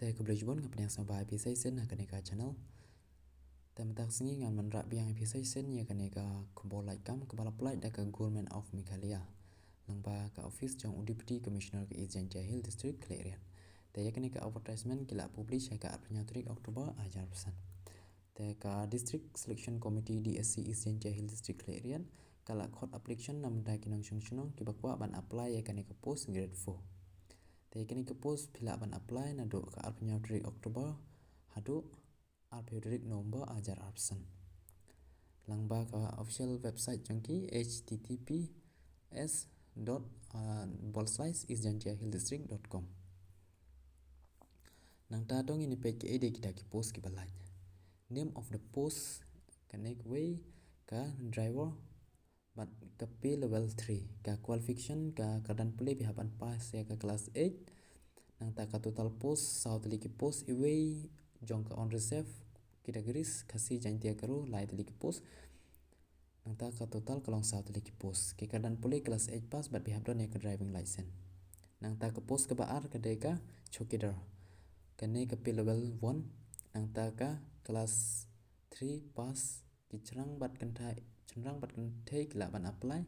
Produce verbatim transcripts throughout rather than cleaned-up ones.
Te khublei shibun, nga pdiang sngewbha ïa phi sa shisien ha kane ka channel. Te mynta ka sngi ngan wanrah biang ïa phi sa shisien ïa kane ka khubor lait kam kaba la pynlait da ka Government of Meghalaya lyngba ka office jong u Deputy Commissioner ka East Jaintia Hills District Khliehriat. Te ïa kane ka advertisement ki la publish ha ka arphew tarik October arhajar arphew san. Te ka District Selection Committee, D S C, East Jaintia Hills District Khliehriat ka la khot application na bynta ki nongshong shnong kiba kwah ban apply ïa kane ka post grade four. Te ïa kane ka post phi lah ban apply naduh ka arphew tarik October haduh arphew tarik November arhajar arphew san. Lyngba ka official website jong ki, H T T P S dot, uh, bol slice east jaintia hills district dot com. Nangta to ngin ïa peit kaei de kita ki post kiba lait. Name of the post, kane kawei ka driver, bad ka pay level three. Ka qualification, ka kyrdan pule phi hap ban pass ïa ka class eight. Nangta ka total post saw tylli ki post, iwei jong ka unreserved categories, Khasi, Jaintia, Garo, lai tylli ki post. Nangta ka total ka long saw tylli ki post. Ki kyrdan pule class eight pass bad phi hap don ïa ka driving license. Nangta ka post kaba ar ka dei ka chowkidar. Kane ka pay level one. Nangta ka class three pass. Ki shynrang bad kynthei, shynrang bad kynthei ki lah ban apply.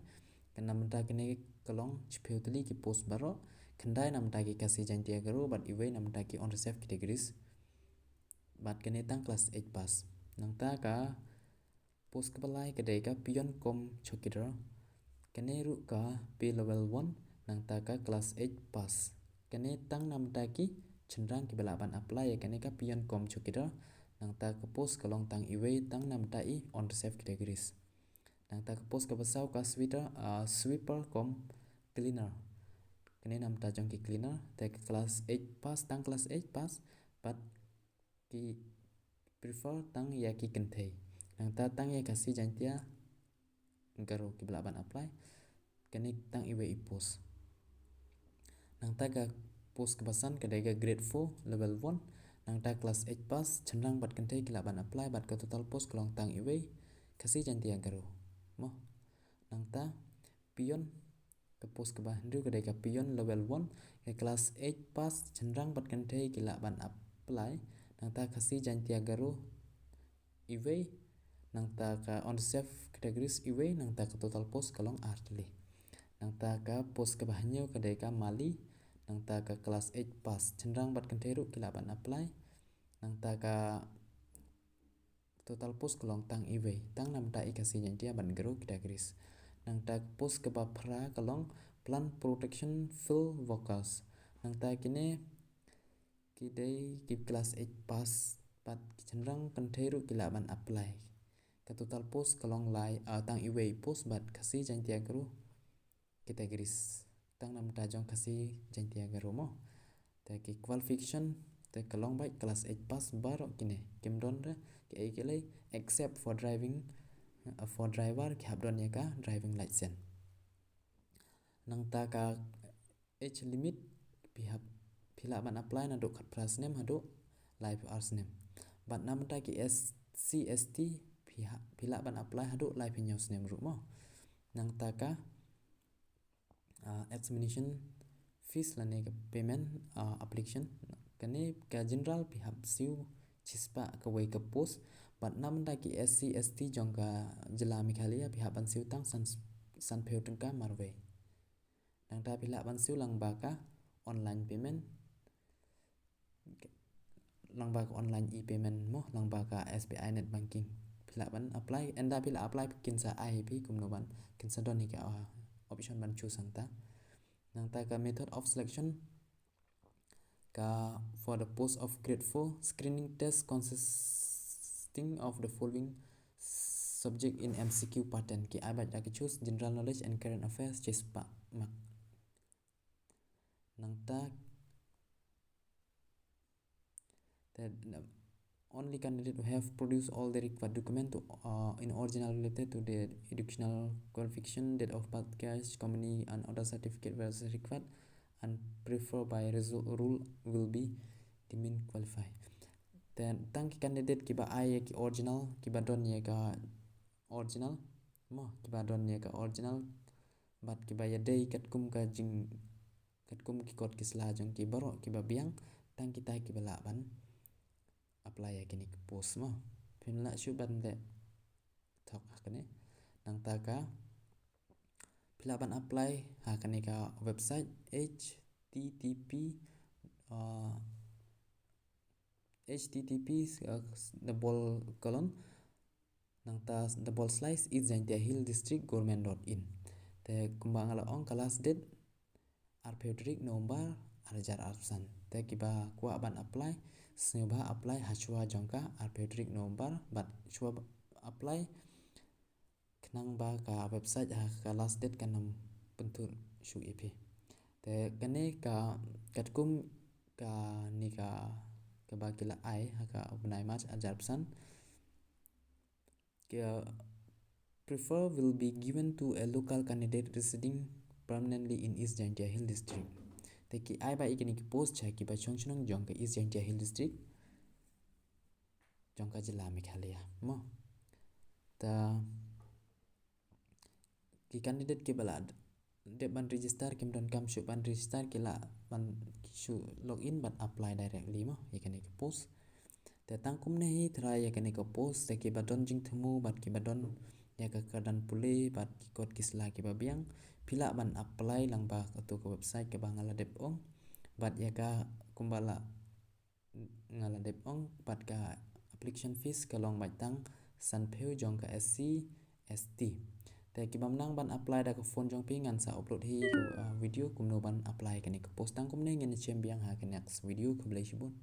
Ka na bynta kine ka long shiphew tylli ki post baroh, khyndai na bynta ki Khasi, Jaintia, Garo bad iwei na bynta ki unreserved categories. Bad kane tang class eight pass. Nangta ka post kaba lai ka dei ka peon cum chowkidar. Kane ruh ka pay level one, nangta ka class eight pass. Kane tang na bynta ki shynrang kiba lah ban apply ïa kane ka peon cum chowkidar. Nangta ka post ka long tang iwei, tang na bynta i unreserved categories. Nangta ka post kaba saw ka sweeter, ah, sweeper cum cleaner. Kane na bynta jong ki cleaner, te ka class eight pass, tang class eight pass, bad ki prefer tang ïa ki kynthei. Nangta tang ïa Khasi, Jaintia, Garo kiba lah ban apply. Kane tang iwei i post. Nangta ka post kaba san ka dei ka grade four level one. Nangta class eight pass, shynrang bad kynthei ki lah ban apply bad ka total post ka long tang iwei, Khasi, Jaintia, Garo. Mo. Nangta peon, ka post kaba hynriew ka dei ka peon level one, ka class eight pass, shynrang bad kynthei ki lah ban apply. Nangta Khasi, Jaintia, Garo iwei, nangta ka unreserved categories iwei, nangta ka total post ka long ar tylli. Nangta ka post kaba hynñiew ka dei ka mali, nangta ka class eight pass, shynrang bad kynthei ruh ki lah ban apply. Nangta ka total post ka long tang iwei, tang na bynta i Khasi, Jaintia bad Garo categories. Nangta ka post kaba phra ka long plant protection field workers. Nangta kine ki dei ki class eight pass bad ki shynrang kynthei ruh ki lah ban apply. Ka total post ka long lai, ah, tang iwei post bad Khasi, Jaintia, Garo categories. Tang na bynta jong Khasi, Jaintia, Garo mo. Te ki qualification te ka long bad class eight pass baroh kine. Kim don re kiei kiei except for driving, uh, for driver ki hap don ïa ka driving license. Nangta ka age limit phi hap, phi lah ban apply naduh khatphra snem haduh laiphew ar snem. Bad na bynta ki S C S T phi ha-, phi lah ban apply haduh laiphew hynñiew snem ruh mo. Nangta ka ah, examination fees lane ka payment, ah, application. Kane ka general phi hap siew shispah kawei ka post. Bad na bynta ki S C S T jong ka jylla Meghalaya phi hap ban siew tang san, sanphew tyngka marwei. Nangta phi lah ban siew lyngba ka online payment. Lyngba ka online e-payment mo, lyngba ka S B I net banking. Phi lah ban apply, ynda phi lah apply kin sa ai phi kumno ban, kin sa don hi ka, ah, option ban choose hangta. Nangta ka method of selection ka for the post of grade four, screening test consisting of the following subject in M C Q pattern. Ki ai bad da ka choose general knowledge and current affairs shispah mark. Nangta that, uh, only candidate who have produced all the required document to, uh, in original related to the educational qualification, date of birth, caste, company, and other certificate where required and preferred by result rule will be deemed qualified. Then tang ki candidate kiba ai ki original, kiba don ïa ka original mo, kiba don ïa ka original bad kiba ïadei katkum ka jing, katkum ki kot ki sla jong ki baroh kiba biang, tang kita kiba lah ban apply ïa kine ki post mo. Phim lah shuh ban leh thok ha kane. Nangta ka phi lah ban apply ha kane ka website H T T P, uh, H T T P, uh, double colon, nangta double slash East Jaintia Hill District Government dot in. Te kumba nga la ong, ka last date arphew tarik November arhajar arphew san. Te kiba kwah ban apply, sngewbha apply ha shuwa jong ka arphew tarik November, bad shuwa ba apply khnang ba ka website ha ka last date kan ym pynthut shuh ïa phi. Te kane ka katkum kane ka kaba ki la ai ha ka u bnai March arhajar arphew san. Ka prefer will be given to a local candidate residing permanently in East Jaintia Hill District. Te ki ai ba ïa kine ki post sha kiba shong shnong jong ka East Jaintia Hill District jong ka jylla Meghalaya mo. Ta ki candidate kiba la dep ban register kim donkam shuh ban register, ki lah ban shu log in bad apply directly mo ïa kane ka post. Te tang kumne hi trai ïa kane ka post. Te kiba don jingthmu bad kiba don ïa ka kyrdan pule bad ki kot ki sla kiba biang, phi lah ban apply lyngba kato ka website kaba nga la dep ong. Bad ïa ka kumba la nga la dep ong, bad ka application fees ka long beit tang sanphew jong ka S C S T. Te ki bym nang ban apply da ka phone jong phi, ngan sa upload hi ka, uh, video kumno ban apply kane ka post. Tang kumne, ngin ïa shem biang ha ka next video. Khublei shibun.